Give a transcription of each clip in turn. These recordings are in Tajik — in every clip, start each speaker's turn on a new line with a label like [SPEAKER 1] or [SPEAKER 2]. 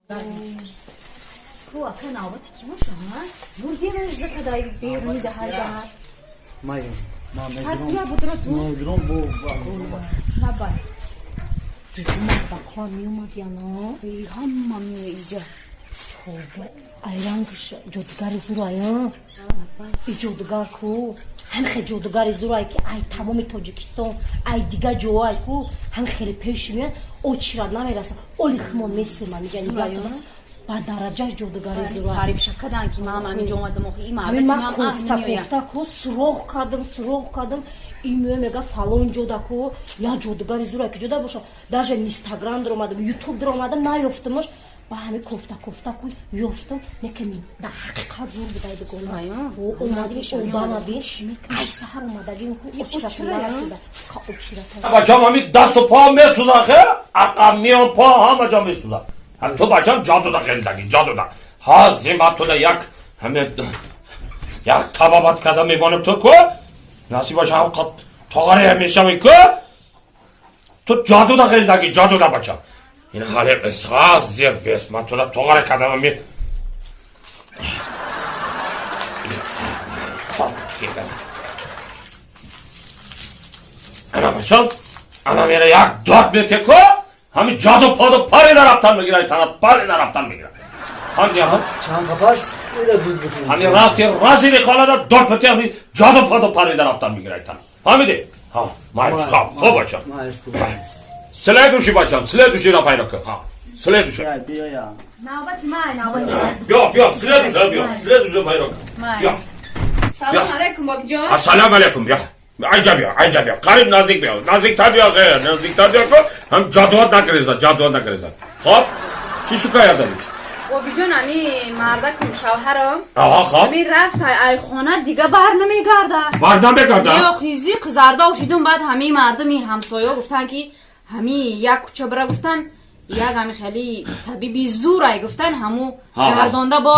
[SPEAKER 1] Ку ака, навбати ки боша, ҳа? Бурдиаш закадай беруни даҳар даҳар.
[SPEAKER 2] Майм. Ман
[SPEAKER 1] Ҳар
[SPEAKER 2] медирам.
[SPEAKER 1] бия будро ту.
[SPEAKER 2] Медирам бо.
[SPEAKER 1] Лабай. Мардакҳо меомад яно. Ҳама меоя иҷа. Тоба, айрангш ҷодугари зурай, а? И ҷодугар ку. Ҳам хел ҷодугари зурай, ки ай тамоми Тоҷикистон, ай дига ҷоай ку, ҳам хеле пеш меяд, очират намераса. Оли химон месема, мига нигоҳ кун. Ба дараҷаш ҷодугари зурай.
[SPEAKER 3] Таърифша кадан, ки ман ҳаминҷо омадам, охи ин
[SPEAKER 1] ҳамин ман
[SPEAKER 3] мардак
[SPEAKER 1] кофта
[SPEAKER 3] меояд.
[SPEAKER 1] Кофта ку, суроғ кардам, суроғ кардам. Ин меоя, мега, фалон ҷода ку як ҷодугари зурай, ки ҷода боша. Даже Инстаграм даромадам, Ютуб даромадам, наёфтамаш. Ба ҳамин кофта кофта ку ёфтам, лекин дар ҳақиқат зур будай, дугона. Омади, одама бин, ай саҳар омадагим ку, очират нарасида ка очирата.
[SPEAKER 4] Бачам, ҳами дасту по месӯзад, хе, ақа, миён, по, ҳама ҷо месӯзад. Ту, бачам, ҷодуда хелдаги ҷодуда ҳозир ба туда як ҳами як табобат карда мебонем. Ту ку насиб боша, ҳам тоғаре мешавӣ ку. Ту ҷодуда хелдаги ҷодуда, бачам. Ин ҳале ҳозир бес ман туда тоғаре кардам ами. Ана, бачам, ана мера як дод мете ку, ҳами ҷоду поду парида рафтан мегирад, танат парида рафтан мегирад. Ҳами
[SPEAKER 2] Чанд қапас ира дуд бутун.
[SPEAKER 4] Ҳами рафти разини хонада дод пете, ҳами ҷоду поду парида рафтан мегирад танат. Фаҳмиди? Ҳа, майш, хоб, хоб, бачам.
[SPEAKER 2] Майш ку.
[SPEAKER 4] Следующий, бачам, следующий ра пайдо кун. Ҳа, следующий.
[SPEAKER 2] Биё я.
[SPEAKER 3] Навбати ман, навбати ман.
[SPEAKER 4] Биё, биё, следующий, биё, следующий пайдо кун. Биё.
[SPEAKER 3] Салом алейкум, бобиҷон.
[SPEAKER 4] Ассалому алейкум, биё. Айҷа биё, айҷа биё. Қариб наздик биё. Наздиктар биё, ғайр, наздиктар биё ку. Ҳам ҷодуат накарезад, ҷодуат накарезад. Хоб? Чӣ шикоят дорӣ?
[SPEAKER 3] Бобиҷон, ами мардакум, шавҳарам.
[SPEAKER 4] Аҳа, хоб.
[SPEAKER 3] Ами рафт ай хона, дига бар намегарда.
[SPEAKER 4] Бар намегарда?
[SPEAKER 3] Не, охи, зиқ зарда шидум. Баъд ҳамаи мардуми ҳамсоё гуфтан, ки ҳами як кӯча бира, гуфтан, як ҳами хеле табиби зурай, гуфтан, ҳаму гардонда бо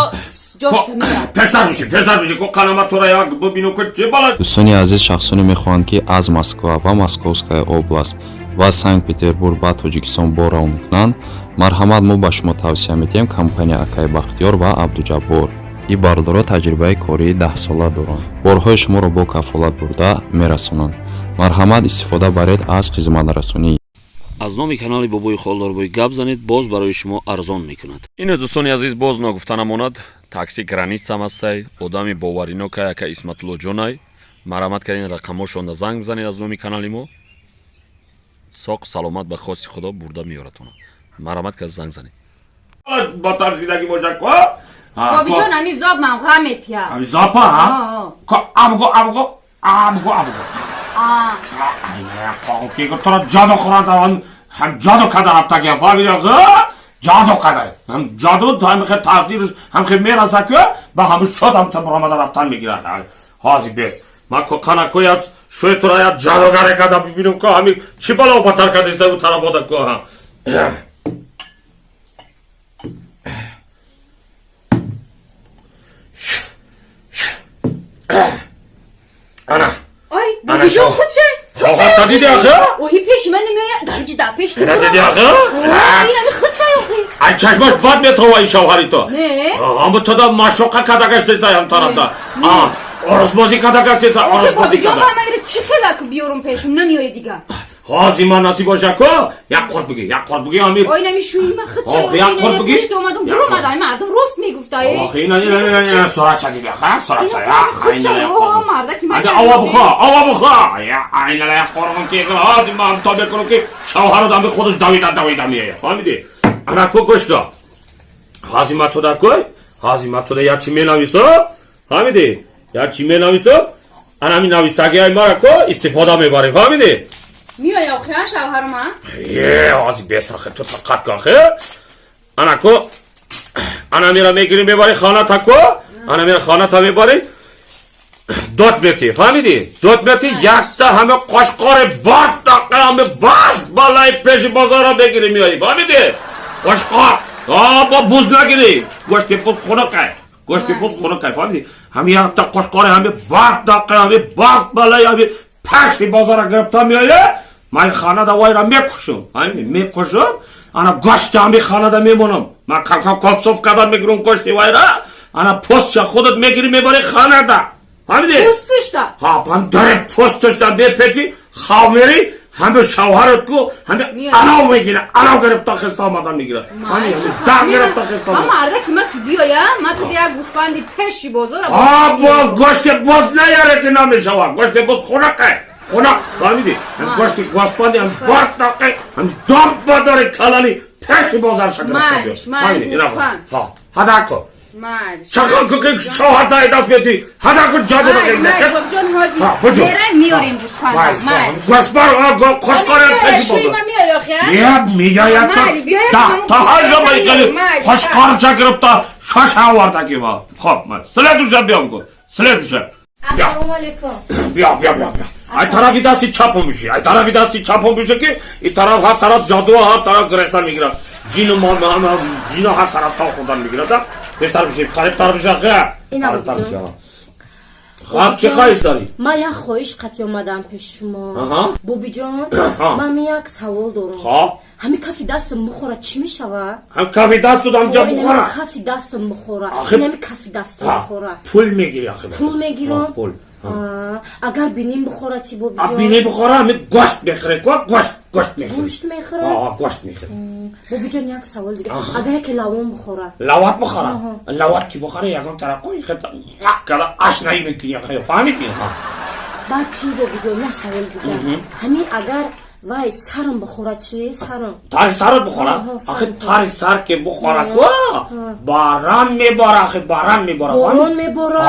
[SPEAKER 3] ҷош меяд.
[SPEAKER 4] Пештар биши, пештар биши ку, қалама тура як бибину ку, чӣ бала.
[SPEAKER 5] Дӯстони азиз, шахсоне мехоҳанд, ки аз Москва ва Московская область ва Санкт-Петербург ба Тоҷикистон бор равон кунанд, марҳамат, мо ба шумо тавсия медиҳем компания Акаи Бахтиёр ва Абдуҷаббор. Ин бародаро таҷрибаи кории 10-сола доранд, борҳои шуморо бо кафолат бурда мерасонанд. Марҳамат, истифода баред аз хизматрасонӣ.
[SPEAKER 6] Аз номи канали Бобои Холдорбой гап занед, боз барои шумо арзон мекунад.
[SPEAKER 4] Ине, дӯстони азиз, боз ногуфта намонад, такси Границам ҳастай, одами боваринокай, ака Исматуллоҷонай. Марҳамат кардин, рақамҳошонда занг бизанед. Аз номи канали мо соқ саломат ба хости Худо бурда меёратона. Марҳамат кард, занг занед. Ба тарсидаги боша ко.
[SPEAKER 3] Бобиҷон, ами зоб мавға метия.
[SPEAKER 4] Ами зопа, ҳа? Ко, абго, абго, абго, абго. Тура ҷоду хӯрад, ҳам ҷоду када рафтагия, фаҳмиди? Ҷоду када, ҳам ҷоду ҳам хе таъсирш ҳам хе мераса ку, ба ҳаму шод ҳам табромада рафтан мегирад. Ҳози бес ма ко қана ко, я шӯи тура я ҷадугаре када бибинем ко, ҳами чӣ бало батар кадиста у тарафода ко, ҳа. Ана.
[SPEAKER 3] Ой, бобиҷон, худше.
[SPEAKER 4] Шавҳарта диди, ахы?
[SPEAKER 3] Оҳи, пеши ман намеояд, дар ҷида пеш ту.
[SPEAKER 4] Ина диди, ахы?
[SPEAKER 3] Инами худшай, охи.
[SPEAKER 4] Ай чашмаш бад метова ин шавҳари ту.
[SPEAKER 3] Не.
[SPEAKER 4] Ҳаму туда машоқа када гаштеса ҳам тарафта. Оросбозӣ када гаштеса, оросбозӣ
[SPEAKER 3] Бобиҷон,
[SPEAKER 4] када.
[SPEAKER 3] ман ира чӣ хелак биёрум, пешум намеояд дига.
[SPEAKER 4] Ҳозир ман насиб боша ку, як қурт биги, як қурт биги ҳами.
[SPEAKER 3] Ой, нами шӯи ма худшай.
[SPEAKER 4] Охи, як қурт биги.
[SPEAKER 3] Пешт омадум, буромад, ай мардум рост мегуфта.
[SPEAKER 4] Охи, ина, ина, ина, ина, суратша диди, ха, суратша, я,
[SPEAKER 3] Худшай,
[SPEAKER 4] айна,
[SPEAKER 3] о, мардаки ман.
[SPEAKER 4] Ага, ава бухо, ава бухо. Я, айна, як қурғун ки, ҳозир ман то бекунам, ки шавҳару дами худаш давида давида меояд. Фаҳмиди? Ана ку, гӯш кун. Ҳозир ман туда кӯй, ҳозир ман туда як чӣ менависам, фаҳмиди? Як чӣ менависам, ана ҳамин навистагиҳои мара ку истифода мебарем, фаҳмиди?
[SPEAKER 3] Меоя, охи, а шавҳарма?
[SPEAKER 4] Е, ҳозир бесахе, ту тоқат кун, хе. Ана ку, ана мера мегирӣ, мебарӣ хоната ку, ана мера хоната мебарӣ, дод метӣ, фаҳмидӣ? Дод метӣ, якта ҳама қошқори бад ҳаме бас балаи пеши бозора мегирӣ, меоӣ, фаҳмидӣ? Қошқор, бо буз нагирӣ, гӯшти буз хунукай, гӯшти буз хунукай, фаҳмидӣ? Ҳами якта қошқори ҳами бад ҳами бас балаи ҳами пеши бозора гирифта меоя. Ман хонада вайра мекушам, фаҳмидӣ? Мекушам, ана гӯшти ҳами хонада мемонам. Ман кам-кам копсов кардан мегирам гӯшти вайра, ана постша худат мегирӣ, мебарӣ хонада. Фаҳмидӣ?
[SPEAKER 3] Пӯстушта.
[SPEAKER 4] Ҳа, пан даре посташда мепечи, хав мери, ҳаме шавҳарат ку, ҳаме алав мегира, алав гирифта хеста омадан мегира. Ҳами дар гирифта хеста
[SPEAKER 3] Ма
[SPEAKER 4] омадан.
[SPEAKER 3] Марда ки ма ки биёя, ма ту як гӯспанди пеши бозора.
[SPEAKER 4] А, бо гӯшти боз наяре ки намешава. Гӯшти боз хунакай. Хунак, фаҳмидӣ? Ҳам гӯшти гӯспанди ҳам бартақай, ҳам дом бадори калани пеши бозар шакар.
[SPEAKER 3] Майлиш, майли, гӯспанд.
[SPEAKER 4] Ҳа, ҳадако.
[SPEAKER 3] Майлиш.
[SPEAKER 4] Чахан ку ки шавҳар дай даст мети, ҳадаку ҷаду
[SPEAKER 3] Майли, майли, бобиҷон, ҳозир
[SPEAKER 4] буҷо.
[SPEAKER 3] мераем, меорем гӯспанда. Майли.
[SPEAKER 4] Гӯспар, қошқора пеши
[SPEAKER 3] Шӯи
[SPEAKER 4] бозор.
[SPEAKER 3] ма меои охи, а?
[SPEAKER 4] Я меяя.
[SPEAKER 3] Майли, биёя.
[SPEAKER 4] Та
[SPEAKER 3] Ҳамон
[SPEAKER 4] та ҳар
[SPEAKER 3] гӯспанда
[SPEAKER 4] ҷо
[SPEAKER 3] меорем,
[SPEAKER 4] майкали
[SPEAKER 3] майли.
[SPEAKER 4] қошқорча гирифта шоша овардаки ва. Хоб, следующая биём ку. Следующая.
[SPEAKER 1] Ассалому алейкум.
[SPEAKER 4] Бیا бیا бیا бیا. Ай тарафи дасти чапом биши. Ай тарафи дасти чапом бише ки и тараф ҳар тараф ҷаду, ҳар тараф гирифтан мегирад. Ҷину ма ма ҷино ҳар тараф та хӯрдан мегирад. Пештар биши, қарибтар биша ха.
[SPEAKER 1] Ина.
[SPEAKER 4] Қарибтар
[SPEAKER 1] Бобиҷон.
[SPEAKER 4] биша. Хаб, чӣ хоҳиш дорӣ?
[SPEAKER 1] Ман як хоҳиш қатъи омадам пеши шумо. Бобиҷон, ман як савол дорам.
[SPEAKER 4] Хоб.
[SPEAKER 1] Ҳамин кафи дастам бухора, чӣ мешава?
[SPEAKER 4] Ҳам кафи дасту ҳамҷа
[SPEAKER 1] Ой,
[SPEAKER 4] бухора.
[SPEAKER 1] инами кафи дастам бухора. Инами кафи дастам бухора.
[SPEAKER 4] Пул мегирӣ ахи.
[SPEAKER 1] Пул мегирам?
[SPEAKER 4] Пул.
[SPEAKER 1] Агар биним бухора чӣ,
[SPEAKER 4] А
[SPEAKER 1] бобиҷон?
[SPEAKER 4] бини бухора, ҳами гӯшт мехӯре ку, гӯшт, гӯшт мехӯре.
[SPEAKER 1] Гӯшт мехӯрам?
[SPEAKER 4] А, гӯшт мехӯре.
[SPEAKER 1] Бобиҷон, як савол дига: агар яке лавон бухора?
[SPEAKER 4] Лават бухора? Лават ки бухора, ягон тараф ку хета када ашнаи мекунӣ ахи, фаҳмидӣ?
[SPEAKER 1] Баъд чӣ, бобиҷон, як савол дига: ҳамин агар вай сарам бухора чӣ, сарам?
[SPEAKER 4] Тари сарат бухора?
[SPEAKER 1] Аҳа,
[SPEAKER 4] Ахи,
[SPEAKER 1] сарам.
[SPEAKER 4] тари сар ки бухора ку, баран мебора ахи, баран мебора.
[SPEAKER 1] Борон мебора?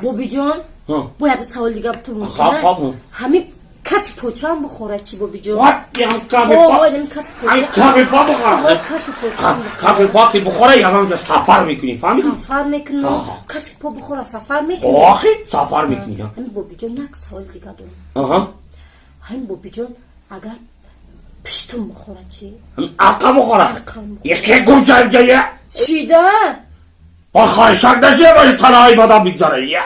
[SPEAKER 1] Бобиҷон, бояд савол дига буту.
[SPEAKER 4] Хоб, хоб.
[SPEAKER 1] Ҳамин кафи почаам бухора чӣ, бобиҷон?
[SPEAKER 4] Вот ям кафи
[SPEAKER 1] О,
[SPEAKER 4] по.
[SPEAKER 1] ой, ҳамин кафи
[SPEAKER 4] Ай
[SPEAKER 1] поча.
[SPEAKER 4] кафи по бухора.
[SPEAKER 1] Ой, кафи почаам бухора.
[SPEAKER 4] Кафи по ки бухора, ягон ҷо сафар мекунӣ, фаҳмидӣ?
[SPEAKER 1] Сафар мекунам? Кафи по бухора, сафар мекунам?
[SPEAKER 4] Охи, сафар мекунӣ.
[SPEAKER 1] Ҳамин, бобиҷон, як савол дига дорам. Ҳамин, бобиҷон, агар пиштум бухора чӣ?
[SPEAKER 4] Ҳамин арқа бухора?
[SPEAKER 1] Арқам бухора.
[SPEAKER 4] Яке гумша инҷа я.
[SPEAKER 1] Чида?
[SPEAKER 4] Ба хоҳишак нашия боши, танаҳои бадам бигзара я.